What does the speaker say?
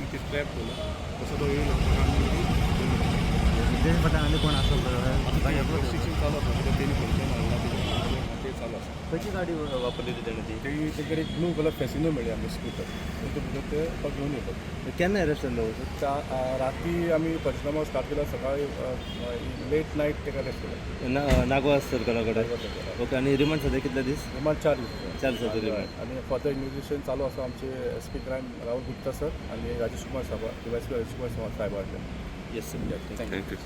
आमी ती ट्रॅप केलो. तसो तो येयलो, ताका आमी मागीर धरलो. तेजे फाटल्यान आनी कोण आसलो? इन्वेस्टिगेशन चालू आसा, कित्याक तेणी खंयच्यान हाडला तेजें तें चालू आसा. खंयची गाडी वापरली होती तेणें ती? तेणी तेंकां एक ब्लू कलर फॅसिनो मेळ्ळी आमकां, स्कुटर. तितून भितर ते तो घेवन येयलो. केन्ना अरेस्ट जाल्लो हो सर? त्या राती आमी पंचनामा स्टार्ट केला, सकाळी लेट नायट ताका अरेस्ट केलो. नागवा सर्कला कडेन. ओके, आनी रिमांड सद्या कितले दीस? रिमांड 4 दीस. 4 दिसाचो रिमांड. आणि फर्दर इन्व्हेस्टिगेशन चालू आसा. आमचे S P crime Rahul Gupta sir आनी राजेश कुमार साहेब, DySP Rajesh Kumar Saheb. Yes sir. Thank you. Thank you.